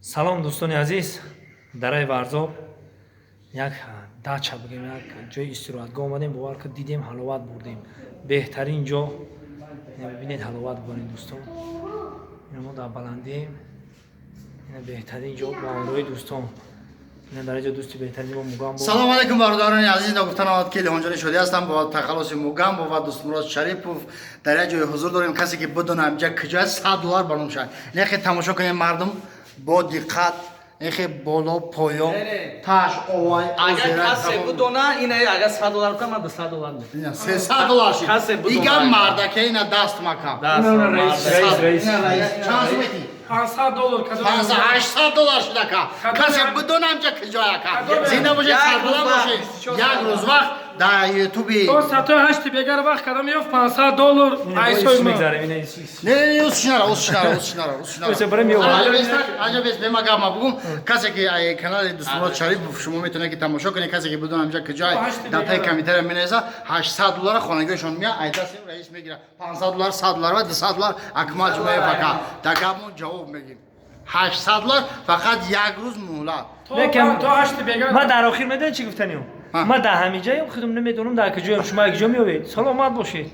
Салом, дӯстони азиз. Дараи Варзоб, як дача бигем, як ҷои истироҳатгоҳ омадем. Бовар кун, дидем, ҳаловат бурдем. Беҳтарин ҷо. Ина бибинед, ҳаловат бурем, дӯстон. Ина мо дар баландием. Ина беҳтарин ҷо бо ҳамроҳи дӯстон. Ина дар инҷо дӯсти беҳтарини мо Мугамбо. Салом алейкум, бародарони азиз. Нагуфта намонад, ки Леҳонҷони Шодӣ ҳастам бо тахаллуси Мугамбо ва Дӯстмурод Шарипов. Дар як ҷои ҳузур дорем. Касе ки бидона инҷа куҷоаст, 100 доллар ба ном шавад. Нехе тамошо кунем, мардум, бо диққат. Нехе боло, поён, таш, овай. Агар касе бидона, ина агар 100 доллар кунам, ман 200 доллар медиҳам. 300 доллар шид. Касе бидона. Игам мардаке ина даст макам. Раис, раис, раис. Чанд сум метӣ? 500 доллар кадом? 800 доллар шуда ка. Касе бидона инҷа куҷоя ка, зинда бошед, Як сарбаланд рӯз. бошед. Як рӯз вақт дар Ютуби. То сато ҳашти бегар вақт кадом ёфт, 500 доллар айсои мо. Мегзарем ина. Не, не, не, усшинара, усшинара, усшинара, усшинара. Осе, барем ё. Аҷа бес, бема гап ма бугум. Касе ки ай канали Дӯстмурод Шарипов шумо метавонед ки тамошо кунед, касе ки бидонам инҷа куҷой, дар таи комментария менависа, 800 доллара хонагиашон мея, ай дасти раис мегира. 500 доллар, 100 доллар ва 200 доллар Акмал Ҷумаев ака. Дар гапмон ҷавоб мегим. 800 доллар, фақат як рӯз муҳлат. То ҳашти бегар. Ман дар охир медонӣ чӣ гуфтанем? Ман дар ҳамин ҷаем, худам намедонам дар куҷоям. Шумо як ҷо меоед. Саломат бошед.